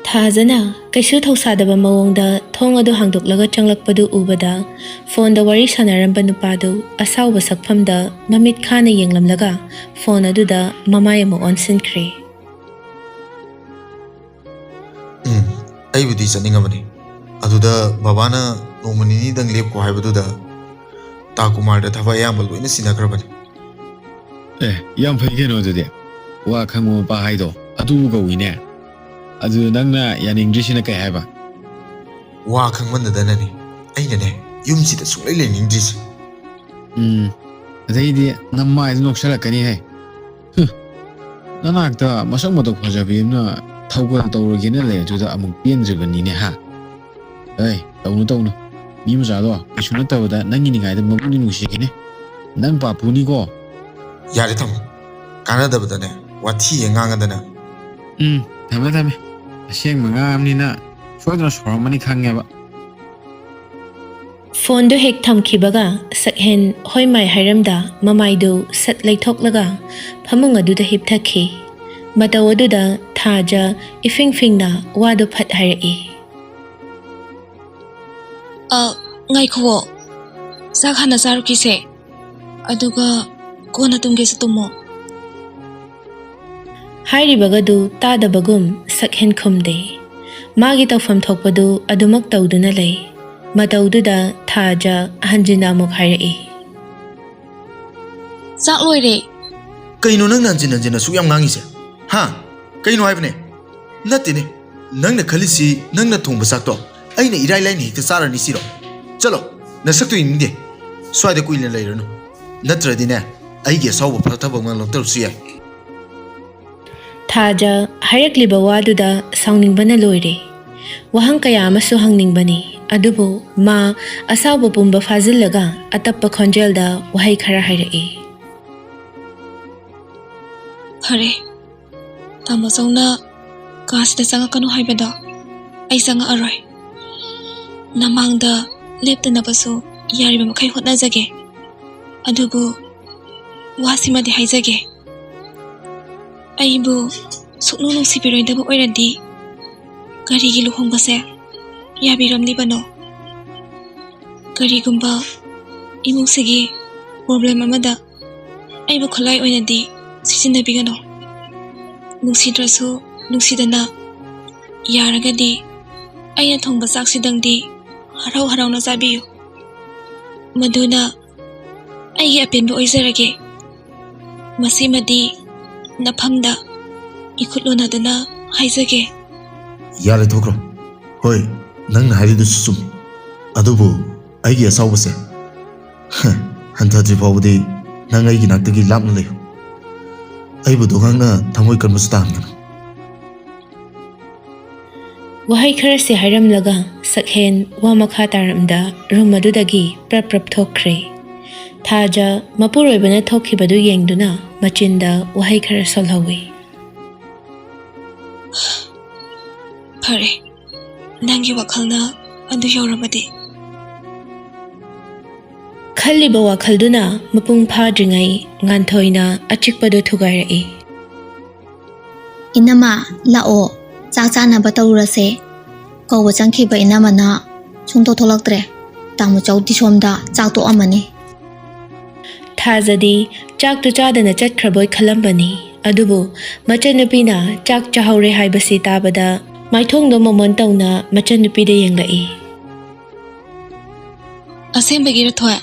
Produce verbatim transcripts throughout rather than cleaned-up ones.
ꯊꯥꯖꯅ ꯀꯩꯁꯨ ꯊꯧꯁꯥꯗꯕ ꯃꯑꯣꯡꯗ ꯊꯣꯡ ꯑꯗꯨ ꯍꯥꯡꯗꯣꯛꯂꯒ ꯆꯪꯂꯛꯄꯗꯨ ꯎꯕꯗ, ꯐꯣꯟꯗ ꯋꯥꯔꯤ ꯁꯥꯟꯅꯔꯝꯕ ꯅꯨꯄꯥꯗꯨ ꯑꯁꯥꯎꯕ ꯁꯛꯐꯝꯗ ꯃꯃꯤꯠ ꯈꯥꯅ ꯌꯦꯡꯂꯝꯂꯒ ꯐꯣꯟ ꯑꯗꯨꯗ ꯃꯃꯥꯏ ꯑꯃꯨꯛ ꯑꯣꯟꯁꯤꯟꯈ꯭ꯔꯦ꯫ ꯎꯝ, ꯑꯩꯕꯨꯗꯤ ꯆꯠꯅꯤꯡꯉꯕꯅꯤ꯫ ꯑꯗꯨꯗ ꯕꯕꯥꯅ ꯅꯣꯡꯃ ꯅꯤꯅꯤꯗꯪ ꯂꯦꯞꯈꯣ ꯍꯥꯏꯕꯗꯨꯗ ꯇꯥ ꯀꯨꯃꯥꯔꯗ ꯊꯕꯛ ꯑꯌꯥꯝꯕ ꯂꯣꯏꯅ ꯁꯤꯟꯅꯈ꯭ꯔꯕꯅꯤ꯫ ꯑꯦ, ꯌꯥꯝ ꯐꯩ ꯀꯩꯅꯣ ꯑꯗꯨꯗꯤ꯫ ꯋꯥ ꯈꯪꯕ ꯃꯄꯥ ꯍꯥꯏꯗꯣ ꯑꯗꯨꯕꯨ ꯀꯧꯏꯅꯦ꯫ ꯑꯗꯨ ꯅꯪꯅ ꯌꯥꯅꯤꯡꯗ꯭ꯔꯤꯁꯤꯅ ꯀꯩ ꯍꯥꯏꯕ? ꯋꯥ ꯈꯪꯃꯟꯗꯗꯅꯅꯤ ꯑꯩꯅꯅꯦ ꯌꯨꯝꯁꯤꯗ ꯁꯨꯡꯂꯩ ꯂꯩꯅꯤꯡꯗ꯭ꯔꯤꯁꯦ꯫ ꯎꯝ, ꯑꯗꯩꯗꯤ ꯅꯃꯥꯏꯗ ꯅꯣꯛꯁꯜꯂꯛꯀꯅꯤꯍꯦ꯫ ꯍꯨꯝ, ꯅꯅꯥꯛꯇ ꯃꯁꯛ ꯃꯇꯧ ꯐꯖꯕꯤ ꯑꯃꯅ ꯊꯧꯒꯜ ꯇꯧꯔꯒꯦꯅ ꯂꯩ ꯑꯗꯨꯗ ꯑꯃꯨꯛ ꯄꯦꯟꯗ꯭ꯔꯤꯕꯅꯤꯅꯦ ꯍꯥ? ꯑꯩ, ꯇꯧꯅꯨ ꯇꯧꯅꯨ꯫ ꯃꯤ ꯃꯆꯥꯗꯣ ꯀꯩꯁꯨ ꯅꯠꯇꯕꯗ ꯅꯪꯒꯤ ꯅꯤꯡꯉꯥꯏꯗ ꯃꯕꯨꯛꯅꯤ ꯅꯨꯡꯁꯤꯒꯅꯤ꯫ ꯅꯪ ꯄꯥꯄꯨꯅꯤꯀꯣ꯫ ꯌꯥꯔꯦ ꯊꯝꯃꯣ, ꯀꯥꯟꯅꯗꯕꯗꯅꯦ ꯋꯥꯊꯤ ꯍꯦꯛ ꯉꯥꯡꯉꯗꯅ꯫ ꯎꯝ, ꯊꯝꯃꯦ ꯊꯝꯃꯦ꯫ ꯑꯁꯦꯡꯕ ꯉꯥꯡꯉꯕꯅꯤꯅ ꯁꯣꯏꯗꯅ ꯁꯥꯎꯔꯝꯃꯅꯤ ꯈꯪꯉꯦꯕ꯫ ꯐꯣꯟꯗꯨ ꯍꯦꯛ ꯊꯝꯈꯤꯕꯒ ꯁꯛꯍꯦꯟ ꯍꯣꯏ ꯃꯥꯏ ꯍꯥꯏꯔꯝꯗ ꯃꯃꯥꯏꯗꯨ ꯁꯠ ꯂꯩꯊꯣꯛꯂꯒ ꯐꯃꯨꯡ ꯑꯗꯨꯗ ꯍꯤꯞꯊꯈꯤ꯫ ꯃꯇꯧ ꯑꯗꯨꯗ ꯊꯥꯖ ꯏꯐꯤꯡ ꯐꯤꯡꯅ ꯋꯥꯗꯨ ꯐꯠ ꯍꯥꯏꯔꯛꯏ꯫ ꯑ, ꯉꯥꯏꯈꯨꯋꯣ꯫ ꯆꯥꯛ ꯍꯥꯟꯅ ꯆꯥꯔꯨꯈꯤꯁꯦ꯫ ꯑꯗꯨꯒ ꯀꯣꯟꯅ ꯇꯨꯝꯒꯦꯁꯨ ꯇꯨꯝꯃꯣ꯫ ꯍꯥꯏꯔꯤꯕꯒꯗꯨ ꯇꯥꯗꯕꯒꯨꯝ ꯁꯛꯍꯦꯟ ꯈꯨꯝꯗꯦ꯫ ꯃꯥꯒꯤ ꯇꯧꯐꯝ ꯊꯣꯛꯄꯗꯨ ꯑꯗꯨꯃꯛ ꯇꯧꯗꯨꯅ ꯂꯩ꯫ ꯃꯇꯧꯗꯨꯗ ꯊꯥꯖ ꯍꯟꯖꯤꯟꯅ ꯑꯃꯨꯛ ꯍꯥꯏꯔꯛꯏ꯫ ꯆꯥꯛ ꯂꯣꯏꯔꯦ꯫ ꯀꯩꯅꯣ ꯅꯪꯅ ꯍꯟꯖꯤꯟ ꯍꯟꯖꯤꯟ ꯑꯁꯨꯛ ꯌꯥꯝ ꯉꯥꯡꯉꯤꯁꯦ? ꯍꯥ? ꯀꯩꯅꯣ ꯍꯥꯏꯕꯅꯦ? ꯅꯠꯇꯦꯅꯦ, ꯅꯪꯅ ꯈꯜꯂꯤꯁꯤ ꯅꯪꯅ ꯊꯣꯡꯕ ꯆꯥꯛꯇꯣ ꯑꯩꯅ ꯏꯔꯥꯏ ꯂꯥꯏꯅ ꯍꯦꯛꯇ ꯆꯥꯔꯅꯤ ꯁꯤꯔꯣ? ꯆꯠꯂꯣ, ꯅꯁꯛꯇꯨ ꯌꯦꯡꯅꯤꯡꯗꯦ꯫ ꯁ꯭ꯋꯥꯏꯗ ꯀꯨꯏꯅ ꯂꯩꯔꯅꯨ, ꯅꯠꯇ꯭ꯔꯗꯤꯅꯦ ꯑꯩꯒꯤ ꯑꯁꯥꯎꯕ ꯐꯔ ꯊꯕꯛ ꯑꯃ ꯂꯧꯊꯔꯁꯨ ꯌꯥꯏ꯫ ꯊꯥꯖ ꯍꯥꯏꯔꯛꯂꯤꯕ ꯋꯥꯗꯨꯗ ꯁꯥꯎꯅꯤꯡꯕꯅ ꯂꯣꯏꯔꯦ꯫ ꯋꯥꯍꯪ ꯀꯌꯥ ꯑꯃꯁꯨ ꯍꯪꯅꯤꯡꯕꯅꯤ, ꯑꯗꯨꯕꯨ ꯃꯥ ꯑꯁꯥꯎꯕ ꯄꯨꯝꯕ ꯐꯥꯖꯤꯜꯂꯒ ꯑꯇꯞꯄ ꯈꯣꯟꯖꯦꯜꯗ ꯋꯥꯍꯩ ꯈꯔ ꯍꯥꯏꯔꯛꯏ꯫ ꯐꯔꯦ, ꯇꯥꯃꯣꯆꯧꯅ ꯀꯥꯁꯤꯗ ꯆꯪꯉꯛꯀꯅꯨ ꯍꯥꯏꯕꯗꯣ ꯑꯩ ꯆꯪꯉꯛꯑꯔꯣꯏ꯫ ꯅꯃꯥꯡꯗ ꯂꯦꯞꯇꯅꯕꯁꯨ ꯌꯥꯔꯤꯕ ꯃꯈꯩ ꯍꯣꯠꯅꯖꯒꯦ꯫ ꯑꯗꯨꯕꯨ ꯋꯥꯁꯤꯃꯗꯤ ꯍꯥꯏꯖꯒꯦ꯫ ꯑꯩꯕꯨ ꯁꯨꯛꯅꯨꯡ ꯅꯨꯡꯁꯤꯕꯤꯔꯣꯏꯗꯕ ꯑꯣꯏꯔꯗꯤ ꯀꯔꯤꯒꯤ ꯂꯨꯍꯣꯡꯕꯁꯦ ꯌꯥꯕꯤꯔꯝꯂꯤꯕꯅꯣ? ꯀꯔꯤꯒꯨꯝꯕ ꯏꯃꯨꯡꯁꯤꯒꯤ ꯄ꯭ꯔꯣꯕ꯭ꯂꯦꯝ ꯑꯃꯗ ꯑꯩꯕꯨ ꯈꯨꯠꯂꯥꯏ ꯑꯣꯏꯅꯗꯤ ꯁꯤꯖꯤꯟꯅꯕꯤꯒꯅꯨ꯫ ꯅꯨꯡꯁꯤꯗ꯭ꯔꯁꯨ ꯅꯨꯡꯁꯤꯗꯅ, ꯌꯥꯔꯒꯗꯤ ꯑꯩꯅ ꯊꯣꯡꯕ ꯆꯥꯛꯁꯤꯗꯪꯗꯤ ꯍꯔꯥꯎ ꯍꯔꯥꯎꯅ ꯆꯥꯕꯤꯌꯨ꯫ ꯃꯗꯨꯅ ꯑꯩꯒꯤ ꯑꯄꯦꯟꯕ ꯑꯣꯏꯖꯔꯒꯦ꯫ ꯃꯁꯤꯃꯗꯤ ꯅꯐꯝꯗ ꯏꯈꯨꯠ ꯂꯣꯟꯅꯗꯨꯅ ꯍꯥꯏꯖꯒꯦ꯫ ꯌꯥꯔꯦ, ꯊꯣꯛꯈ꯭ꯔꯣ꯫ ꯍꯣꯏ, ꯅꯪꯅ ꯍꯥꯏꯔꯤꯗꯨꯁꯨ ꯆꯨꯝꯃꯤ꯫ ꯑꯗꯨꯕꯨ ꯑꯩꯒꯤ ꯑꯁꯥꯎꯕꯁꯦ, ꯍ, ꯍꯟꯊꯗ꯭ꯔꯤ ꯐꯥꯎꯕꯗꯤ ꯅꯪ ꯑꯩꯒꯤ ꯅꯥꯛꯇꯒꯤ ꯂꯥꯞꯅ ꯂꯩꯌꯨ꯫ ꯑꯩꯕꯨ ꯗꯣꯉꯥꯛꯅ ꯊꯃꯣꯏ ꯀꯟꯕꯁꯨ ꯇꯥꯍꯟꯒꯅꯨ꯫ ꯋꯥꯍꯩ ꯈꯔꯁꯤ ꯍꯥꯏꯔꯝꯂꯒ ꯁꯛꯍꯦꯟ ꯋꯥ ꯃꯈꯥ ꯇꯥꯔꯝꯗ ꯔꯨꯝ ꯑꯗꯨꯗꯒꯤ ꯄ꯭ꯔꯞ ꯄ꯭ꯔꯞ ꯊꯣꯛꯈ꯭ꯔꯦ꯫ ꯊꯥꯖ ꯃꯄꯨꯔꯣꯏꯕꯅ ꯊꯣꯛꯈꯤꯕꯗꯨ ꯌꯦꯡꯗꯨꯅ ꯃꯆꯤꯟꯗ ꯋꯥꯍꯩ ꯈꯔ ꯁꯣꯜꯍꯧꯏ꯫ ꯐꯔꯦ, ꯅꯪꯒꯤ ꯋꯥꯈꯜꯅ ꯑꯗꯨ ꯌꯧꯔꯕꯗꯤ꯫ ꯈꯜꯂꯤꯕ ꯋꯥꯈꯜꯗꯨꯅ ꯃꯄꯨꯡ ꯐꯥꯗ꯭ꯔꯤꯉꯩ ꯉꯥꯟꯊꯣꯏꯅ ꯑꯆꯤꯛꯄꯗꯨ ꯊꯨꯒꯥꯏꯔꯛꯏ꯫ ꯏꯅꯝꯃ, ꯂꯥꯛꯑꯣ, ꯆꯥꯛ ꯆꯥꯅꯕ ꯇꯧꯔꯨꯔꯁꯦ꯫ ꯀꯧꯕ ꯆꯪꯈꯤꯕ ꯏꯅꯝꯃꯅ ꯁꯨꯡꯊꯣꯛ ꯊꯣꯛꯂꯛꯇ꯭ꯔꯦ꯫ ꯇꯥꯃꯣ ꯆꯧꯗꯤ ꯁꯣꯝꯗ ꯆꯥꯛ ꯇꯣꯛꯑꯝꯃꯅꯤ꯫ ꯊꯥꯖꯗꯤ ꯆꯥꯛꯇꯨ ꯆꯥꯗꯅ ꯆꯠꯈ꯭ꯔꯕꯣꯏ ꯈꯜꯂꯝꯕꯅꯤ꯫ ꯑꯗꯨꯕꯨ ꯃꯆꯟꯅꯨꯄꯤꯅ ꯆꯥꯛ ꯆꯥꯍꯧꯔꯦ ꯍꯥꯏꯕꯁꯤ ꯇꯥꯕꯗ ꯃꯥꯏꯊꯣꯡꯗꯣ ꯃꯃꯣꯟ ꯇꯧꯅ ꯃꯆꯟꯅꯨꯄꯤꯗ ꯌꯦꯡꯂꯛꯏ꯫ ꯑꯁꯦꯡꯕꯒꯤꯔ ꯊꯣꯏ?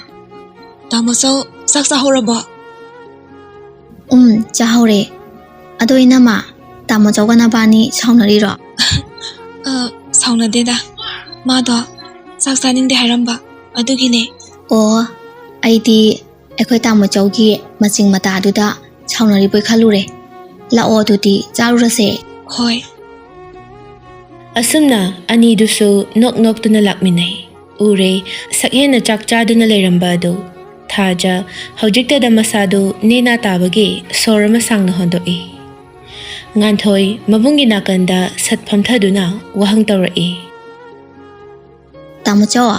ꯇꯥꯃꯣ ꯆꯧ ꯆꯥꯛ ꯆꯥꯍꯧꯔꯕꯣ? ꯎꯝ, ꯆꯥꯍꯧꯔꯦ꯫ ꯑꯗꯣ ꯏꯅꯝꯃ, ꯇꯥꯃꯣ ꯆꯧꯒ ꯅꯕꯥꯅꯤ ꯁꯥꯎꯅꯔꯤꯔꯣ? ꯑ, ꯁꯥꯎꯅꯗꯦꯗ꯫ ꯃꯥꯗꯣ ꯆꯥꯛ ꯆꯥꯅꯤꯡꯗꯦ ꯍꯥꯏꯔꯝꯕ, ꯑꯗꯨꯒꯤꯅꯦ꯫ ꯑꯣ, ꯑꯩꯗꯤ ꯑꯩꯈꯣꯏ ꯇꯥꯃꯣ ꯆꯧꯒꯤ ꯃꯆꯤꯡ ꯃꯇꯥꯗꯨꯗ ꯁꯥꯎꯅꯔꯤꯕꯣꯏ ꯈꯜꯂꯨꯔꯦ꯫ ꯂꯥꯛꯑꯣ, ꯑꯗꯨꯗꯤ ꯆꯥꯔꯨꯔꯁꯦ꯫ ꯍꯣꯏ꯫ ꯑꯁꯨꯝꯅ ꯑꯅꯤꯗꯨꯁꯨ ꯅꯣꯛ ꯅꯣꯛꯇꯨꯅ ꯂꯥꯛꯃꯤꯟꯅꯩ꯫ ꯎꯔꯦ, ꯁꯛꯍꯦꯟꯅ ꯆꯥꯛ ꯆꯥꯗꯨꯅ ꯂꯩꯔꯝꯕ ꯑꯗꯨ꯫ ꯊꯥꯖ ꯍꯧꯖꯤꯛꯇꯗ ꯃꯁꯥꯗꯨ ꯅꯦꯅꯥ ꯇꯥꯕꯒꯤ ꯁꯣꯔ ꯑꯃ ꯁꯥꯡꯅ ꯍꯣꯟꯗꯣꯛꯏ꯫ ꯉꯥꯟꯊꯣꯏ ꯃꯕꯨꯡꯒꯤ ꯅꯥꯀꯟꯗ ꯁꯠ ꯐꯝꯊꯗꯨꯅ ꯋꯥꯍꯪ ꯇꯧꯔꯛꯏ꯫ ꯇꯥꯃꯣ ꯆꯧ,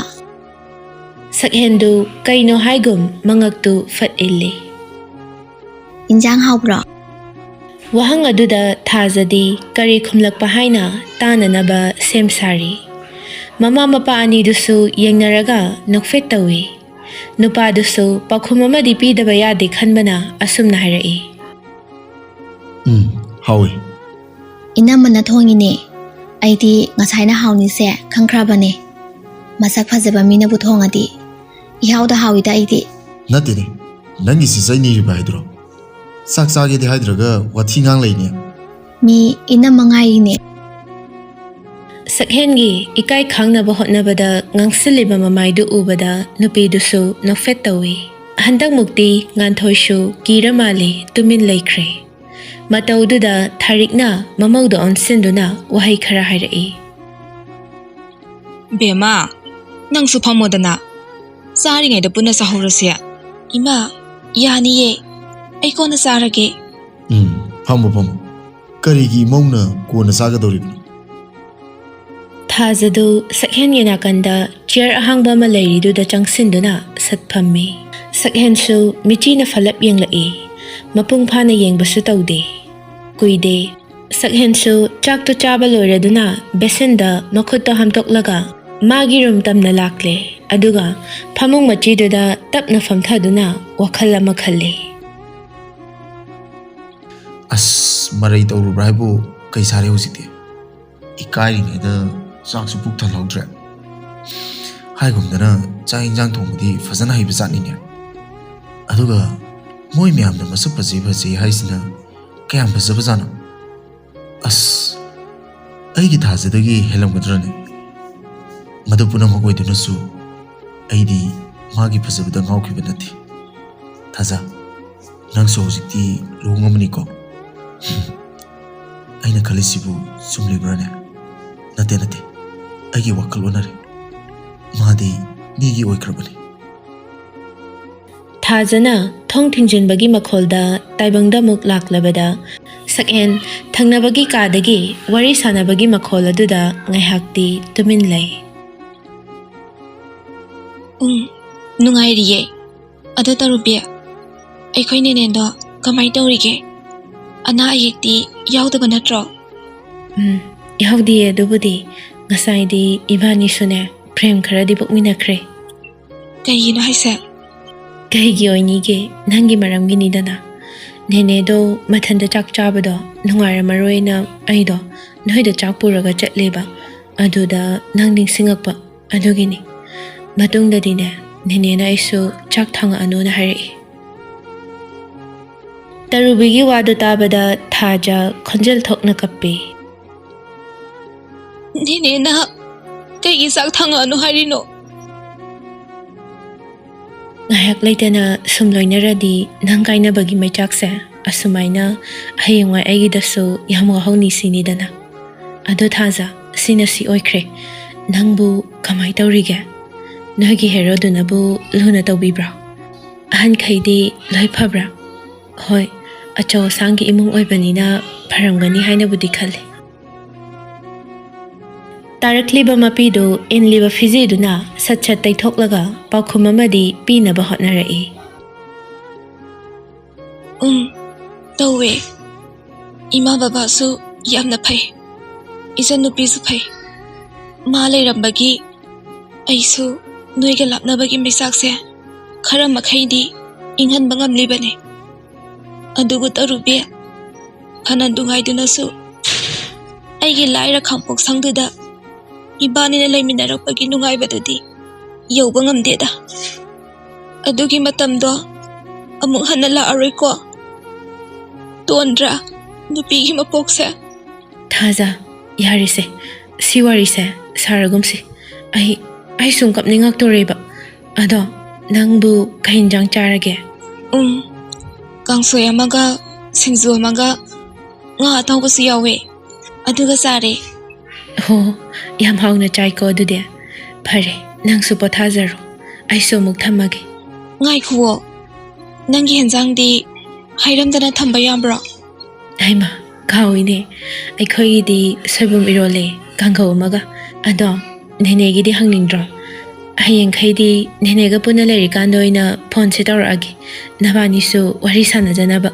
ꯁꯛꯍꯦꯟꯗꯨ ꯀꯩꯅꯣ ꯍꯥꯏꯒꯨꯝ ꯃꯉꯛꯇꯨ ꯐꯠ ꯏꯜꯂꯤ꯫ ꯏꯟꯖꯥꯡ ꯍꯥꯎꯕ꯭ꯔꯣ? ꯋꯥꯍꯪ ꯑꯗꯨꯗ ꯊꯥꯖꯗꯤ ꯀꯔꯤ ꯈꯨꯝꯂꯛꯄ ꯍꯥꯏꯅ ꯇꯥꯅꯅꯕ ꯁꯦꯝ ꯁꯥꯔꯤ꯫ ꯃꯃꯥ ꯃꯄꯥ ꯑꯅꯤꯗꯨꯁꯨ ꯌꯦꯡꯅꯔꯒ ꯅꯣꯛꯐꯦꯠ ꯇꯧꯏ꯫ ꯅꯨꯄꯥꯗꯨꯁꯨ ꯄꯥꯎꯈꯨꯝ ꯑꯃꯗꯤ ꯄꯤꯗꯕ ꯌꯥꯗꯦ ꯈꯟꯕꯅ ꯑꯁꯨꯝꯅ ꯍꯥꯏꯔꯛꯏ꯫ ꯎꯝ, ꯍꯥꯎꯏ꯫ ꯏꯅꯝꯃꯅ ꯊꯣꯡꯉꯤꯅꯦ꯫ ꯑꯩꯗꯤ ꯉꯁꯥꯏꯅ ꯍꯥꯎꯅꯤꯁꯦ ꯈꯪꯈ꯭ꯔꯕꯅꯦ꯫ ꯃꯁꯛ ꯐꯖꯕ ꯃꯤꯅꯕꯨ ꯊꯣꯡꯉꯗꯤ ꯏꯍꯥꯎꯗ ꯍꯥꯎꯏꯗ ꯑꯩꯗꯤ꯫ ꯅꯠꯇꯦꯅꯦ, ꯅꯪꯒꯤꯁꯤ ꯆꯩꯅꯤꯔꯤꯕ ꯍꯥꯏꯗꯨꯔꯣ? ꯆꯥꯛ ꯆꯥꯒꯦꯗꯤ ꯍꯥꯏꯗ꯭ꯔꯒ ꯋꯥꯊꯤ ꯉꯥꯡ ꯂꯩꯅꯦ꯫ ꯃꯤ ꯏꯅꯝꯃ ꯉꯥꯏꯔꯤꯅꯦ꯫ ꯁꯛꯍꯦꯟꯒꯤ ꯏꯀꯥꯏ ꯈꯥꯡꯅꯕ ꯍꯣꯠꯅꯕꯗ ꯉꯥꯡꯁꯤꯜꯂꯤꯕ ꯃꯃꯥꯏꯗꯨ ꯎꯕꯗ ꯅꯨꯄꯤꯗꯨꯁꯨ ꯅꯣꯛꯐꯦꯠ ꯇꯧꯏ꯫ ꯍꯟꯗꯛꯃꯨꯛꯇꯤ ꯉꯥꯟꯊꯣꯏꯁꯨ ꯀꯤꯔ ꯃꯥꯜꯂꯤ ꯇꯨꯃꯤꯟ ꯂꯩꯈ꯭ꯔꯦ꯫ ꯃꯇꯧꯗꯨꯗ ꯊꯥꯔꯤꯛꯅ ꯃꯃꯧꯗ ꯑꯣꯟꯁꯤꯟꯗꯨꯅ ꯋꯥꯍꯩ ꯈꯔ ꯍꯥꯏꯔꯛꯏ꯫ ꯕꯦꯝꯃ, ꯅꯪꯁꯨ ꯐꯝꯃꯣꯗꯅ꯫ ꯆꯥꯔꯤꯉꯩꯗ ꯄꯨꯟꯅ ꯆꯥꯍꯧꯔꯁꯦ꯫ ꯏꯃꯥ, ꯌꯥꯅꯤꯌꯦ꯫ ꯑꯩ ꯀꯣꯟꯅ ꯆꯥꯔꯒꯦ꯫ ꯎꯝ, ꯐꯝꯃꯣ, ꯐꯝꯃꯣ꯫ ꯀꯔꯤꯒꯤ ꯏꯃꯧꯅ ꯀꯣꯟꯅ ꯆꯥꯒꯗꯧꯔꯤꯕꯅꯣ? ꯊꯥꯖꯗꯨ ꯁꯛꯍꯦꯟꯒꯤ ꯅꯥꯀꯟꯗ ꯆꯤꯌꯔ ꯑꯍꯥꯡꯕ ꯑꯃ ꯂꯩꯔꯤꯗꯨꯗ ꯆꯪꯁꯤꯟꯗꯨꯅ ꯁꯠ ꯐꯝꯃꯤ꯫ ꯁꯛꯍꯦꯟꯁꯨ ꯃꯤꯆꯤꯅ ꯐꯂꯞ ꯌꯦꯡꯂꯛꯏ꯫ ꯃꯄꯨꯡ ꯐꯥꯅ ꯌꯦꯡꯕꯁꯨ ꯇꯧꯗꯦ꯫ ꯀꯨꯏꯗꯦ꯫ ꯁꯛꯍꯦꯟꯁꯨ ꯆꯥꯛꯇꯨ ꯆꯥꯕ ꯂꯣꯏꯔꯗꯨꯅ ꯕꯦꯁꯤꯟꯗ ꯃꯈꯨꯠꯇꯣ ꯍꯥꯝꯗꯣꯛꯂꯒ ꯃꯥꯒꯤ ꯔꯨꯝ ꯇꯝꯅ ꯂꯥꯛꯂꯦ꯫ ꯑꯗꯨꯒ ꯐꯃꯨꯡ ꯃꯆꯤꯗꯨꯗ ꯇꯞꯅ ꯐꯝꯊꯗꯨꯅ ꯋꯥꯈꯜ ꯑꯃ ꯈꯜꯂꯤ꯫ ꯑꯁ, ꯃꯔꯩ ꯇꯧꯔꯨꯕ꯭ꯔꯥ ꯍꯥꯏꯕꯨ ꯀꯩ ꯁꯥꯔꯦ ꯍꯧꯖꯤꯛꯇꯤ? ꯏꯀꯥꯏꯔꯤꯉꯩꯗ ꯆꯥꯛꯁꯨ ꯄꯨꯛ ꯊꯜꯍꯧꯗ꯭ꯔꯦ꯫ ꯍꯥꯏꯒꯨꯝꯗꯅ ꯆꯥꯛ ꯏꯟꯖꯥꯡ ꯊꯣꯡꯕꯗꯤ ꯐꯖꯅ ꯍꯩꯕ ꯖꯥꯠꯅꯤꯅꯦ꯫ ꯑꯗꯨꯒ ꯃꯣꯏ ꯃꯌꯥꯝꯅ ꯃꯁꯛ ꯐꯖꯩ ꯐꯖꯩ ꯍꯥꯏꯁꯤꯅ ꯀꯌꯥꯝ ꯐꯖꯕꯖꯥꯠꯅꯣ? ꯑꯁ, ꯑꯩꯒꯤ ꯊꯥꯖꯗꯒꯤ ꯍꯦꯜꯂꯝꯒꯗ꯭ꯔꯅꯦ? ꯃꯗꯨ ꯄꯨꯝꯅꯃꯛ ꯑꯣꯏꯗꯨꯅꯁꯨ ꯑꯩꯗꯤ ꯃꯥꯒꯤ ꯐꯖꯕꯗ ꯉꯥꯎꯈꯤꯕ ꯅꯠꯇꯦ꯫ ꯊꯥꯖ, ꯅꯪꯁꯨ ꯍꯧꯖꯤꯛꯇꯤ ꯂꯨꯍꯣꯡꯉꯕꯅꯤꯀꯣ? ꯑꯩꯅ ꯈꯜꯂꯤꯁꯤꯕꯨ ꯆꯨꯝꯂꯤꯕ꯭ꯔꯥꯅꯦ? ꯅꯠꯇꯦ, ꯅꯠꯇꯦ, ꯑꯩꯒꯤ ꯋꯥꯈꯜ ꯑꯣꯟꯅꯔꯦ꯫ ꯃꯥꯗꯤ ꯃꯤꯒꯤ ꯑꯣꯏꯈ꯭ꯔꯕꯅꯤ꯫ ꯊꯥꯖꯅ ꯊꯣꯡ ꯊꯤꯡꯖꯤꯟꯕꯒꯤ ꯃꯈꯣꯜꯗ ꯇꯥꯏꯕꯪꯗ ꯑꯃꯨꯛ ꯂꯥꯛꯂꯕꯗ ꯁꯛꯍꯦꯟ ꯊꯪꯅꯕꯒꯤ ꯀꯥꯗꯒꯤ ꯋꯥꯔꯤ ꯁꯥꯟꯅꯕꯒꯤ ꯃꯈꯣꯜ ꯑꯗꯨꯗ ꯉꯥꯏꯍꯥꯛꯇꯤ ꯇꯨꯃꯤꯟ ꯂꯩ꯫ ꯎꯝ, ꯅꯨꯡꯉꯥꯏꯔꯤꯌꯦ꯫ ꯑꯗꯣ ꯇꯔꯨꯕꯤ, ꯑꯩꯈꯣꯏ ꯅꯦꯅꯦꯗꯣ ꯀꯃꯥꯏ ꯇꯧꯔꯤꯒꯦ? ꯑꯅꯥ ꯑꯌꯦꯛꯇꯤ ꯌꯥꯎꯗꯕ ꯅꯠꯇ꯭ꯔꯣ? ꯎꯝ, ꯌꯥꯎꯗꯤꯌꯦ ꯑꯗꯨꯕꯨꯗꯤ꯫ ꯉꯁꯥꯏꯗꯤ ꯏꯕꯥꯅꯤꯁꯨꯅꯦ ꯄ꯭ꯔꯦꯝ ꯈꯔꯗꯤ ꯄꯣꯛꯃꯤꯟꯅꯈ꯭ꯔꯦ꯫ ꯀꯩꯒꯤꯅꯣ ꯍꯥꯏꯁꯦ? ꯀꯩꯒꯤ ꯑꯣꯏꯅꯤꯒꯦ? ꯅꯪꯒꯤ ꯃꯔꯝꯒꯤꯅꯤꯗꯅ꯫ ꯅꯦꯅꯦꯗꯣ ꯃꯊꯟꯇ ꯆꯥꯛ ꯆꯥꯕꯗꯣ ꯅꯨꯡꯉꯥꯏꯔꯝꯃꯔꯣꯏꯅ ꯑꯩꯗꯣ ꯅꯣꯏꯗ ꯆꯥꯛ ꯄꯨꯔꯒ ꯆꯠꯂꯦꯕ꯫ ꯑꯗꯨꯗ ꯅꯪ ꯅꯤꯡꯁꯤꯡꯉꯛꯄ ꯑꯗꯨꯒꯤꯅꯤ꯫ ꯃꯇꯨꯡꯗꯗꯤꯅꯦ, ꯅꯦꯅꯦꯅ ꯑꯩꯁꯨ ꯆꯥꯛ ꯊꯥꯡꯉꯛꯑꯅꯨꯅ ꯍꯥꯏꯔꯛꯏ꯫ ꯇꯔꯨꯕꯤꯒꯤ ꯋꯥꯗꯨ ꯇꯥꯕꯗ ꯊꯥꯖ ꯈꯣꯟꯖꯦꯜ ꯊꯣꯛꯅ ꯀꯞꯄꯤ꯫ ꯅꯦꯅꯦꯅ ꯀꯩꯒꯤ ꯆꯥꯛ ꯊꯥꯡꯉꯛꯑꯅꯨ ꯍꯥꯏꯔꯤꯅꯣ? ꯉꯥꯏꯍꯥꯛ ꯂꯩꯇꯅ ꯁꯨꯝ ꯂꯣꯏꯅꯔꯗꯤ ꯅꯪ ꯀꯥꯏꯅꯕꯒꯤ ꯃꯩꯆꯥꯛꯁꯦ ꯑꯁꯨꯃꯥꯏꯅ ꯍꯌꯦꯡꯋꯥꯏ ꯑꯩꯒꯤꯗꯁꯨ ꯌꯥꯝ ꯋꯥꯍꯧꯅꯤ ꯁꯤꯅꯤꯗꯅ꯫ ꯑꯗꯣ ꯊꯥꯖ, ꯁꯤꯅ ꯁꯤ ꯑꯣꯏꯈ꯭ꯔꯦ꯫ ꯅꯪꯕꯨ ꯀꯃꯥꯏ ꯇꯧꯔꯤꯒꯦ? ꯅꯣꯏꯒꯤ ꯍꯦꯔꯣꯗꯨꯅꯕꯨ ꯂꯨꯅ ꯇꯧꯕꯤꯕ꯭ꯔꯣ? ꯑꯍꯟꯈꯩꯗꯤ ꯂꯣꯏ ꯐꯕ꯭ꯔꯥ? ꯍꯣꯏ, ꯑꯆꯧ ꯑꯁꯥꯡꯒꯤ ꯏꯃꯨꯡ ꯑꯣꯏꯕꯅꯤꯅ ꯐꯔꯝꯒꯅꯤ ꯍꯥꯏꯅꯕꯨꯗꯤ ꯈꯜꯂꯤ꯫ ꯇꯥꯔꯛꯂꯤꯕ ꯃꯄꯤꯗꯨ ꯏꯟꯂꯤꯕ ꯐꯤꯖꯤꯗꯨꯅ ꯁꯠ ꯁꯠ ꯇꯩꯊꯣꯛꯂꯒ ꯄꯥꯎꯈꯨꯝ ꯑꯃꯗꯤ ꯄꯤꯅꯕ ꯍꯣꯠꯅꯔꯛꯏ꯫ ꯎꯝ, ꯇꯧꯋꯦ꯫ ꯏꯃꯥ ꯕꯕꯥꯁꯨ ꯌꯥꯝꯅ ꯐꯩ, ꯏꯆꯟꯅꯨꯄꯤꯁꯨ ꯐꯩ꯫ ꯃꯥ ꯂꯩꯔꯝꯕꯒꯤ ꯑꯩꯁꯨ ꯅꯣꯏꯒ ꯂꯥꯞꯅꯕꯒꯤ ꯃꯩꯆꯥꯛꯁꯦ ꯈꯔ ꯃꯈꯩꯗꯤ ꯏꯪꯍꯟꯕ ꯉꯝꯂꯤꯕꯅꯤ꯫ ꯑꯗꯨꯕꯨ ꯇꯔꯨꯕꯤ, ꯐꯅ ꯅꯨꯡꯉꯥꯏꯗꯨꯅꯁꯨ ꯑꯩꯒꯤ ꯂꯥꯏꯔ ꯈꯥꯡꯄꯣꯛꯁꯪꯗꯨꯗ ꯏꯕꯥꯅꯤꯅ ꯂꯩꯃꯤꯟꯅꯔꯛꯄꯒꯤ ꯅꯨꯡꯉꯥꯏꯕꯗꯨꯗꯤ ꯌꯧꯕ ꯉꯝꯗꯦꯗ꯫ ꯑꯗꯨꯒꯤ ꯃꯇꯝꯗꯣ ꯑꯃꯨꯛ ꯍꯟꯅ ꯂꯥꯛꯑꯔꯣꯏꯀꯣ꯫ ꯇꯣꯟꯗ꯭ꯔꯥ ꯅꯨꯄꯤꯒꯤ ꯃꯄꯣꯛꯁꯦ? ꯊꯥꯖ, ꯌꯥꯔꯤꯁꯦ, ꯁꯤ ꯋꯥꯔꯤꯁꯦ ꯁꯥꯔꯒꯨꯝꯁꯤ꯫ ꯑꯩ, ꯑꯩ ꯁꯨꯝ ꯀꯞꯅꯤꯡꯉꯛꯇꯣꯔꯦꯕ꯫ ꯑꯗꯣ ꯅꯪꯕꯨ ꯀꯩ ꯏꯟꯖꯥꯡ ꯆꯥꯔꯒꯦ? ꯎꯝ, ꯀꯥꯡꯁꯣꯏ ꯑꯃꯒ, ꯁꯤꯡꯖꯨ ꯑꯃꯒ, ꯉꯥ ꯑꯇꯥꯎꯕꯁꯨ ꯌꯥꯎꯋꯦ꯫ ꯑꯗꯨꯒ ꯆꯥꯔꯦ꯫ ꯍꯣ, ꯌꯥꯝ ꯍꯥꯎꯅ ꯆꯥꯏꯀꯣ ꯑꯗꯨꯗꯤ꯫ ꯐꯔꯦ, ꯅꯪꯁꯨ ꯄꯣꯊꯥꯖꯔꯣ꯫ ꯑꯩꯁꯨ ꯑꯃꯨꯛ ꯊꯝꯃꯒꯦ꯫ ꯉꯥꯏꯈꯨꯋꯣ, ꯅꯪꯒꯤ ꯍꯦꯟꯖꯥꯡꯗꯤ ꯍꯥꯏꯔꯝꯗꯅ ꯊꯝꯕ ꯌꯥꯕ꯭ꯔꯣ? ꯍꯩꯃꯥ, ꯀꯥꯎꯏꯅꯦ꯫ ꯑꯩꯈꯣꯏꯒꯤꯗꯤ ꯁꯣꯏꯕꯨꯝ ꯏꯔꯣꯜꯂꯦ, ꯀꯥꯡꯒꯧ ꯑꯃꯒ꯫ ꯑꯗꯣ ꯅꯦꯅꯦꯒꯤꯗꯤ ꯍꯪꯅꯤꯡꯗ꯭ꯔꯣ? ꯍꯌꯦꯡꯈꯩꯗꯤ ꯅꯦꯅꯦꯒ ꯄꯨꯟꯅ ꯂꯩꯔꯤꯀꯥꯟꯗ ꯑꯣꯏꯅ ꯐꯣꯟꯁꯦ ꯇꯧꯔꯛꯑꯒꯦ, ꯅꯕꯥꯅꯤꯁꯨ ꯋꯥꯔꯤ ꯁꯥꯟꯅꯖꯅꯕ꯫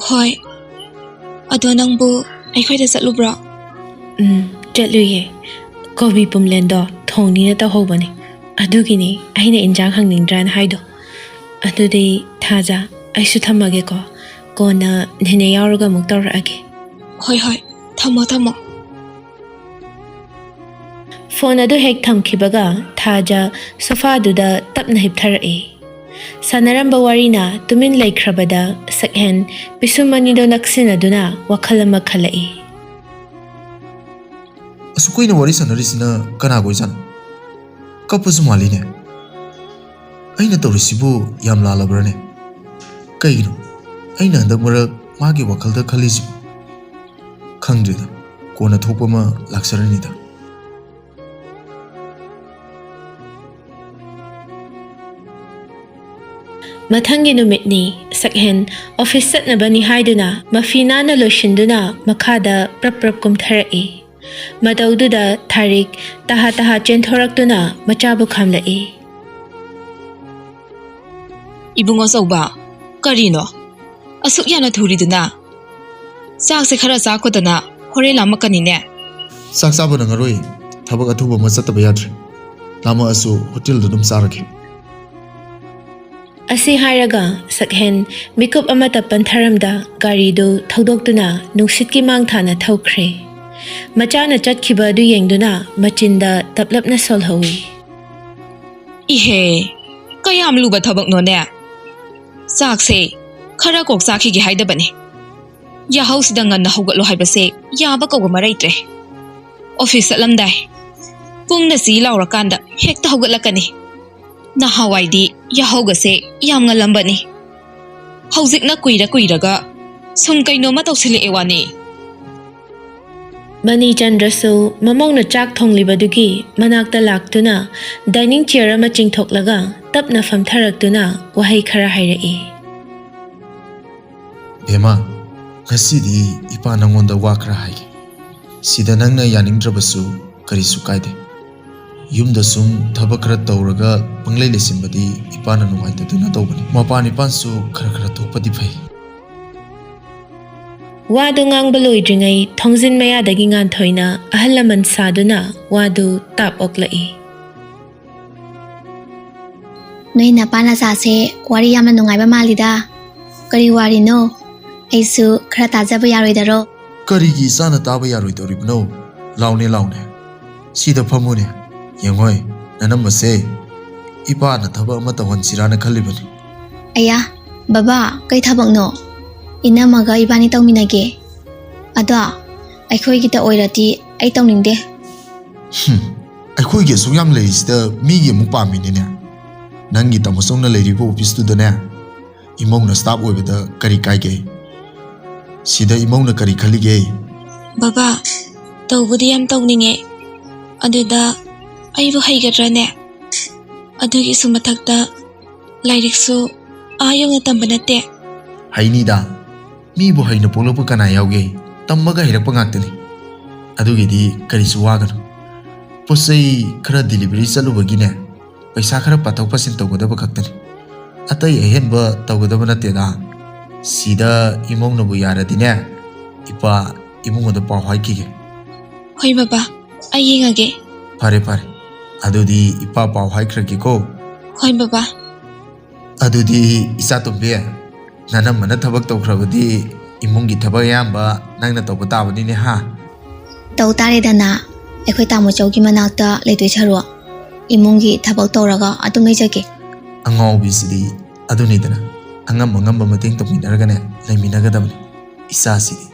ꯍꯣꯏ, ꯑꯗꯣ ꯅꯪꯕꯨ ꯑꯩꯈꯣꯏꯗ ꯆꯠꯂꯨꯕ꯭ꯔꯣ? ꯎꯝ, ꯆꯠꯂꯨꯌꯦ꯫ ꯀꯣꯕꯤ ꯄꯨꯝꯂꯦꯟꯗꯣ ꯊꯣꯡꯅꯤꯅ ꯇꯧꯍꯧꯕꯅꯦ꯫ ꯑꯗꯨꯒꯤꯅꯤ ꯑꯩꯅ ꯏꯟꯖꯥꯡ ꯍꯪꯅꯤꯡꯗ꯭ꯔꯥꯅ ꯍꯥꯏꯗꯣ꯫ ꯑꯗꯨꯗꯤ ꯊꯥꯖ, ꯑꯩꯁꯨ ꯊꯝꯃꯒꯦꯀꯣ꯫ ꯀꯣꯟꯅ ꯅꯦꯅꯦ ꯌꯥꯎꯔꯒ ꯑꯃꯨꯛ ꯇꯧꯔꯛꯑꯒꯦ꯫ ꯍꯣꯏ ꯍꯣꯏ, ꯊꯝꯃꯣ ꯊꯝꯃꯣ꯫ ꯐꯣꯟ ꯑꯗꯨ ꯍꯦꯛ ꯊꯝꯈꯤꯕꯒ ꯊꯥꯖ ꯁꯣꯐꯥꯗꯨꯗ ꯇꯞꯅ ꯍꯤꯞꯊꯔꯛꯏ꯫ ꯁꯥꯟꯅꯔꯝꯕ ꯋꯥꯔꯤꯅ ꯇꯨꯃꯤꯟ ꯂꯩꯈ꯭ꯔꯕꯗ ꯁꯛꯍꯦꯟ ꯄꯤꯁꯨꯝ ꯑꯅꯤꯗꯣ ꯅꯛꯁꯤꯟꯅꯗꯨꯅ ꯋꯥꯈꯜ ꯑꯃ ꯈꯜꯂꯛꯏ꯫ ꯑꯁꯨꯛ ꯀꯨꯏꯅ ꯋꯥꯔꯤ ꯁꯥꯟꯅꯔꯤꯁꯤꯅ ꯀꯅꯥꯒ ꯑꯣꯏꯖꯥꯠꯅꯣ? ꯀꯞꯄꯁꯨ ꯃꯥꯜꯂꯤꯅꯦ꯫ ꯑꯩꯅ ꯇꯧꯔꯤꯁꯤꯕꯨ ꯌꯥꯝ ꯂꯥꯜꯂꯕ꯭ꯔꯅꯦ? ꯀꯩꯒꯤꯅꯣ ꯑꯩꯅ ꯍꯟꯗꯛ ꯃꯔꯛ ꯃꯥꯒꯤ ꯋꯥꯈꯜꯗ ꯈꯜꯂꯤꯁꯤꯕꯨ? ꯈꯪꯗ꯭ꯔꯦꯗ, ꯀꯣꯟꯅ ꯊꯣꯛꯄ ꯑꯃ ꯂꯥꯛꯆꯔꯅꯤꯗ꯫ ꯃꯊꯪꯒꯤ ꯅꯨꯃꯤꯠꯅꯤ꯫ ꯁꯛꯍꯦꯟ ꯑꯣꯐꯤꯁ ꯆꯠꯅꯕꯅꯤ ꯍꯥꯏꯗꯨꯅ ꯃꯐꯤ ꯅꯥꯟꯅ ꯂꯣꯏꯁꯤꯟꯗꯨꯅ ꯃꯈꯥꯗ ꯄ꯭ꯔꯞ ꯄ꯭ꯔꯞ ꯀꯨꯝꯊꯔꯛꯏ꯫ ꯃꯇꯧꯗꯨꯗ ꯊꯥꯔꯤꯛ ꯇꯍꯥ ꯇꯍꯥ ꯆꯦꯟꯊꯣꯔꯛꯇꯨꯅ ꯃꯆꯥꯕꯨ ꯈꯥꯝꯂꯛꯏ꯫ ꯏꯕꯨꯡꯉꯣ ꯆꯧꯕ, ꯀꯔꯤꯅꯣ ꯑꯁꯨꯛ ꯌꯥꯝꯅ ꯊꯨꯔꯤꯗꯨꯅ? ꯆꯥꯛꯁꯦ ꯈꯔ ꯆꯥꯈꯣꯗꯅ, ꯍꯣꯔꯦꯟ ꯂꯥꯝꯃꯛꯀꯅꯤꯅꯦ꯫ ꯆꯥꯛ ꯆꯥꯕ ꯅꯪꯉꯔꯣꯏ, ꯊꯕꯛ ꯑꯊꯨꯕ ꯑꯃ ꯆꯠꯇꯕ ꯌꯥꯗ꯭ꯔꯦ꯫ ꯂꯥꯝꯃꯛꯑꯁꯨ ꯍꯣꯇꯦꯜꯗ ꯑꯗꯨꯝ ꯆꯥꯔꯒꯦ꯫ ꯑꯁꯤ ꯍꯥꯏꯔꯒ ꯁꯛꯍꯦꯟ ꯃꯤꯀꯨꯞ ꯑꯃꯇ ꯄꯟꯊꯔꯝꯗ ꯒꯥꯔꯤꯗꯨ ꯊꯧꯗꯣꯛꯇꯨꯅ ꯅꯨꯡꯁꯤꯠꯀꯤ ꯃꯥꯡ ꯊꯥꯅ ꯊꯧꯈ꯭ꯔꯦ꯫ ꯃꯆꯥꯅ ꯆꯠꯈꯤꯕ ꯑꯗꯨ ꯌꯦꯡꯗꯨꯅ ꯃꯆꯤꯟꯗ ꯇꯞꯂꯞꯅ ꯁꯣꯜꯍꯧꯏ꯫ ꯏꯍꯦ, ꯀꯌꯥꯝ ꯂꯨꯕ ꯊꯕꯛꯅꯣꯅꯦ꯫ ꯆꯥꯛꯁꯦ ꯈꯔ ꯀꯣꯛ ꯆꯥꯈꯤꯒꯦ ꯍꯥꯏꯗꯕꯅꯦ꯫ ꯌꯥꯍꯧꯁꯤꯗ ꯉꯟꯅ ꯍꯧꯒꯠꯂꯣ ꯍꯥꯏꯕꯁꯦ ꯌꯥꯕ ꯀꯧꯕ ꯑꯃ ꯂꯩꯇ꯭ꯔꯦ꯫ ꯑꯣꯐꯤꯁ ꯆꯠꯂꯝꯗꯥꯏ ꯄꯨꯡꯅ ꯆꯤ ꯂꯥꯎꯔꯀꯥꯟꯗ ꯍꯦꯛꯇ ꯍꯧꯒꯠꯂꯛꯀꯅꯤ꯫ ꯅꯍꯥꯟꯋꯥꯏꯗꯤ ꯌꯥꯍꯧꯒꯁꯦ ꯌꯥꯝ ꯉꯜꯂꯝꯕꯅꯤ꯫ ꯍꯧꯖꯤꯛꯅ ꯀꯨꯏꯔ ꯀꯨꯏꯔꯒ ꯁꯨꯝ ꯀꯩꯅꯣꯝꯃ ꯇꯧꯁꯤꯜꯂꯛꯑꯦ ꯋꯥꯅꯤ꯫ ꯃꯅꯤꯆꯟꯗ꯭ꯔꯁꯨ ꯃꯃꯧꯅ ꯆꯥꯛ ꯊꯣꯡꯂꯤꯕꯗꯨꯒꯤ ꯃꯅꯥꯛꯇ ꯂꯥꯛꯇꯨꯅ ꯗꯥꯏꯅꯤꯡ ꯆꯤꯌꯔ ꯑꯃ ꯆꯤꯡꯊꯣꯛꯂꯒ ꯇꯞꯅ ꯐꯝꯊꯔꯛꯇꯨꯅ ꯋꯥꯍꯩ ꯈꯔ ꯍꯥꯏꯔꯛꯏ꯫ ꯕꯦꯝꯃ, ꯉꯁꯤꯗꯤ ꯏꯄꯥ ꯅꯪꯉꯣꯟꯗ ꯋꯥ ꯈꯔ ꯍꯥꯏꯒꯦ꯫ ꯁꯤꯗ ꯅꯪꯅ ꯌꯥꯅꯤꯡꯗ꯭ꯔꯕꯁꯨ ꯀꯔꯤꯁꯨ ꯀꯥꯏꯗꯦ꯫ ꯌꯨꯝꯗ ꯁꯨꯝ ꯊꯕꯛ ꯈꯔ ꯇꯧꯔꯒ ꯄꯪꯂꯩ ꯂꯩꯁꯤꯟꯕꯗꯤ ꯏꯄꯥꯅ ꯅꯨꯡꯉꯥꯏꯇꯗꯨꯅ ꯇꯧꯕꯅꯤ꯫ ꯃꯄꯥꯟ ꯏꯄꯥꯟꯁꯨ ꯈꯔ ꯈꯔ ꯊꯣꯛꯄꯗꯤ ꯐꯩ꯫ ꯋꯥꯗꯨ ꯉꯥꯡꯕ ꯂꯣꯏꯗ꯭ꯔꯤꯉꯩ ꯊꯣꯡꯖꯤꯟ ꯃꯌꯥꯗꯒꯤ ꯉꯥꯟꯊꯣꯏꯅ ꯑꯍꯜ ꯂꯃꯟ ꯁꯥꯗꯨꯅ ꯋꯥꯗꯨ ꯇꯥꯞ ꯑꯣꯛꯂꯛꯏ꯫ ꯅꯣꯏ ꯅꯄꯥ ꯅꯆꯥꯁꯦ ꯋꯥꯔꯤ ꯌꯥꯝꯅ ꯅꯨꯡꯉꯥꯏꯕ ꯃꯥꯜꯂꯤꯗ꯫ ꯀꯔꯤ ꯋꯥꯔꯤꯅꯣ? ꯑꯩꯁꯨ ꯈꯔ ꯇꯥꯖꯕ ꯌꯥꯔꯣꯏꯗꯔꯣ? ꯀꯔꯤꯒꯤ ꯏꯆꯥꯅ ꯇꯥꯕ ꯌꯥꯔꯣꯏꯗꯧꯔꯤꯕꯅꯣ? ꯂꯥꯎꯅꯦ, ꯂꯥꯎꯅꯦ꯫ ꯁꯤꯗ ꯐꯝꯃꯨꯅꯦ꯫ ꯌꯦꯡꯉꯣꯏ, ꯅꯅꯝꯃꯁꯦ ꯏꯄꯥꯅ ꯊꯕꯛ ꯑꯃ ꯇꯧꯍꯟꯁꯤꯔꯥꯅ ꯈꯜꯂꯤꯕꯅꯤ꯫ ꯑꯌꯥ, ꯕꯕꯥ, ꯀꯩ ꯊꯕꯛꯅꯣ? ꯏꯅꯝꯃꯒ ꯏꯕꯥꯅꯤ ꯇꯧꯃꯤꯟꯅꯒꯦ꯫ ꯑꯗꯣ ꯑꯩꯈꯣꯏꯒꯤꯗ ꯑꯣꯏꯔꯗꯤ ꯑꯩ ꯇꯧꯅꯤꯡꯗꯦ꯫ ꯍꯨꯝ, ꯑꯩꯈꯣꯏꯒꯤ ꯑꯁꯨꯛ ꯌꯥꯝ ꯂꯩꯔꯤꯁꯤꯗ ꯃꯤꯒꯤ ꯑꯃꯨꯛ ꯄꯥꯝꯃꯤꯅꯤꯅꯦ꯫ ꯅꯪꯒꯤ ꯇꯥꯃꯣꯆꯧꯅ ꯂꯩꯔꯤꯕ ꯑꯣꯐꯤꯁꯇꯨꯗꯅꯦ, ꯏꯃꯧꯅ ꯁ꯭ꯇꯥꯐ ꯑꯣꯏꯕꯗ ꯀꯔꯤ ꯀꯥꯏꯒꯦ? ꯁꯤꯗ ꯏꯃꯧꯅ ꯀꯔꯤ ꯈꯜꯂꯤꯒꯦ? ꯕꯕꯥ, ꯇꯧꯕꯗꯤ ꯌꯥꯝ ꯇꯧꯅꯤꯡꯉꯦ꯫ ꯑꯗꯨꯗ ꯑꯩꯕꯨ ꯍꯩꯒꯗ꯭ꯔꯅꯦ? ꯑꯗꯨꯒꯤꯁꯨ ꯃꯊꯛꯇ ꯂꯥꯏꯔꯤꯛꯁꯨ ꯑꯥ ꯌꯧꯅ ꯇꯝꯕ ꯅꯠꯇꯦ꯫ ꯍꯩꯅꯤꯗ, ꯃꯤꯕꯨ ꯍꯩꯅ ꯄꯣꯛꯂꯛꯄ ꯀꯅꯥ ꯌꯥꯎꯒꯦ? ꯇꯝꯃꯒ ꯍꯩꯔꯛꯄ ꯉꯥꯛꯇꯅꯤ꯫ ꯑꯗꯨꯒꯤꯗꯤ ꯀꯔꯤꯁꯨ ꯋꯥꯒꯅꯨ꯫ ꯄꯣꯠ ꯆꯩ ꯈꯔ ꯗꯤꯂꯤꯚꯔꯤ ꯆꯠꯂꯨꯕꯒꯤꯅꯦ, ꯄꯩꯁꯥ ꯈꯔ ꯄꯥꯊꯣꯛ ꯄꯥꯁꯤꯟ ꯇꯧꯒꯗꯕ ꯈꯛꯇꯅꯤ꯫ ꯑꯇꯩ ꯑꯍꯦꯟꯕ ꯇꯧꯒꯗꯕ ꯅꯠꯇꯦꯗ꯫ ꯁꯤꯗ ꯏꯃꯧꯅꯕꯨ ꯌꯥꯔꯗꯤꯅꯦ, ꯏꯄꯥ ꯏꯃꯨꯡ ꯑꯗꯨ ꯄꯥꯎ ꯍꯥꯏꯈꯤꯒꯦ꯫ ꯍꯣꯏ ꯕꯕꯥ, ꯑꯩ ꯌꯦꯡꯉꯒꯦ꯫ ꯐꯔꯦ, ꯐꯔꯦ꯫ ꯑꯗꯨꯗꯤ ꯏꯄꯥ ꯄꯥꯎ ꯍꯥꯏꯈ꯭ꯔꯒꯦꯀꯣ꯫ ꯍꯣꯏ ꯕꯕꯥ꯫ ꯑꯗꯨꯗꯤ ꯏꯆꯥ ꯇꯣꯝꯕꯤ, ꯅꯅꯝꯃꯅ ꯊꯕꯛ ꯇꯧꯈ꯭ꯔꯕꯗꯤ ꯏꯃꯨꯡꯒꯤ ꯊꯕꯛ ꯑꯌꯥꯝꯕ ꯅꯪꯅ ꯇꯧꯕ ꯇꯥꯕꯅꯤꯅꯦ, ꯍꯥ? ꯇꯧ ꯇꯥꯔꯦꯗꯅ, ꯑꯩꯈꯣꯏ ꯇꯥꯃꯣꯆꯧꯒꯤ ꯃꯅꯥꯛꯇ ꯂꯩꯗꯣꯏ ꯁꯔꯨꯛ ꯏꯃꯨꯡꯒꯤ ꯊꯕꯛ ꯇꯧꯔꯒ ꯑꯗꯨꯝ ꯂꯩꯖꯒꯦ꯫ ꯑꯉꯥꯎꯕꯤꯁꯤꯗꯤ ꯑꯗꯨꯅꯤꯗꯅ, ꯑꯉꯝ ꯑꯉꯝꯕ ꯃꯇꯦꯡ ꯇꯧꯃꯤꯟꯅꯔꯒꯅꯦ ꯂꯩꯃꯤꯟꯅꯒꯗꯕꯅꯤ꯫ ꯏꯆꯥꯁꯤꯗꯤ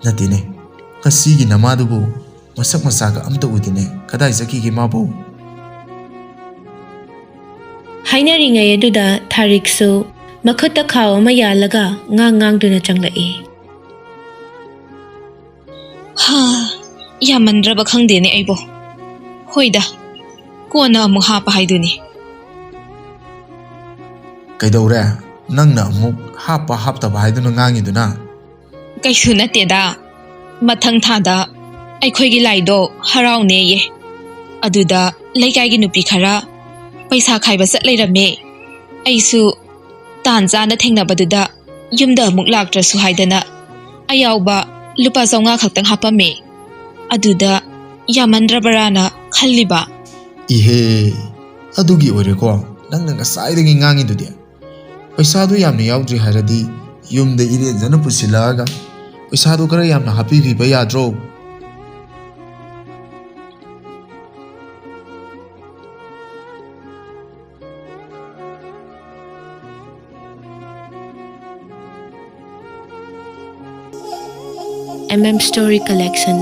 ꯅꯠꯇꯦꯅꯦ, ꯉꯁꯤꯒꯤ ꯅꯃꯥꯗꯨꯕꯨ ꯃꯁꯛ ꯃꯁꯥꯒ ꯑꯝꯇ ꯎꯗꯦꯅꯦ, ꯀꯗꯥꯏ ꯆꯠꯈꯤꯒꯦ ꯃꯥꯕꯨ? ꯍꯥꯏꯅꯔꯤꯉꯩ ꯑꯗꯨꯗ ꯊꯥꯔꯤꯛꯁꯨ ꯃꯈꯨꯠꯇ ꯈꯥꯎ ꯑꯃ ꯌꯥꯜꯂꯒ ꯉꯥꯡ ꯉꯥꯡꯗꯨꯅ ꯆꯪꯂꯛꯏ꯫ ꯍꯥ, ꯌꯥꯝꯃꯟꯗ꯭ꯔꯕ ꯈꯪꯗꯦꯅꯦ ꯑꯩꯕꯨ꯫ ꯍꯣꯏꯗ, ꯀꯣꯟꯅ ꯑꯃꯨꯛ ꯍꯥꯞꯄ ꯍꯥꯏꯗꯨꯅꯤ꯫ ꯀꯩꯗꯧꯔꯦ? ꯅꯪꯅ ꯑꯃꯨꯛ ꯍꯥꯞꯄ ꯍꯥꯞꯇꯕ ꯍꯥꯏꯗꯨꯅ ꯉꯥꯡꯉꯤꯗꯨꯅ? ꯀꯩꯁꯨ ꯅꯠꯇꯦꯗ, ꯃꯊꯪ ꯊꯥꯗ ꯑꯩꯈꯣꯏꯒꯤ ꯂꯥꯏꯗꯣ ꯍꯔꯥꯎꯅꯦꯌꯦ꯫ ꯑꯗꯨꯗ ꯂꯩꯀꯥꯏꯒꯤ ꯅꯨꯄꯤ ꯈꯔ ꯄꯩꯁꯥ ꯈꯥꯏꯕ ꯆꯠ ꯂꯩꯔꯝꯃꯦ꯫ ꯑꯩꯁꯨ ꯇꯥꯟ ꯆꯥꯅ ꯊꯦꯡꯅꯕꯗꯨꯗ ꯌꯨꯝꯗ ꯑꯃꯨꯛ ꯂꯥꯛꯇ꯭ꯔꯁꯨ ꯍꯥꯏꯗꯅ ꯑꯌꯥꯎꯕ ꯂꯨꯄꯥ ꯆꯥꯝꯃꯉꯥ ꯈꯛꯇꯪ ꯍꯥꯞꯄꯝꯃꯦ꯫ ꯑꯗꯨꯗ ꯌꯥꯝꯃꯟꯗ꯭ꯔꯕ꯭ꯔꯥꯅ ꯈꯜꯂꯤꯕ꯫ ꯏꯍꯦ, ꯑꯗꯨꯒꯤ ꯑꯣꯏꯔꯦꯀꯣ ꯅꯪꯅ ꯉꯁꯥꯏꯗꯒꯤ ꯉꯥꯡꯉꯤꯗꯨꯗꯤ꯫ ꯄꯩꯁꯥꯗꯨ ꯌꯥꯝꯅ ꯌꯥꯎꯗ꯭ꯔꯤ ꯍꯥꯏꯔꯗꯤ ꯌꯨꯝꯗ ꯏꯔꯦꯟꯖꯅ ꯄꯨꯁꯤꯜꯂꯛꯑꯒ ꯄꯩꯁꯥꯗꯨ ꯈꯔ ꯌꯥꯝꯅ ꯍꯥꯞꯄꯤꯕꯤꯕ ꯌꯥꯗ꯭ꯔꯣ? M M Story Collection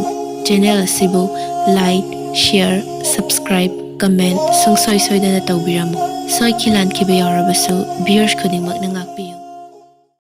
channel ꯑꯁꯤꯕꯨ like, share, subscribe, comment ꯁꯨꯡꯁꯣꯏ ꯁꯣꯏꯗꯅ ꯇꯧꯕꯤꯔꯝꯃꯨ꯫ ꯁꯣꯏꯈꯤ ꯂꯥꯟꯈꯤꯕ ꯌꯥꯎꯔꯕꯁꯨ viewers ꯈꯨꯗꯤꯡꯃꯛꯅ ꯉꯥꯛꯄꯤꯌꯨ꯫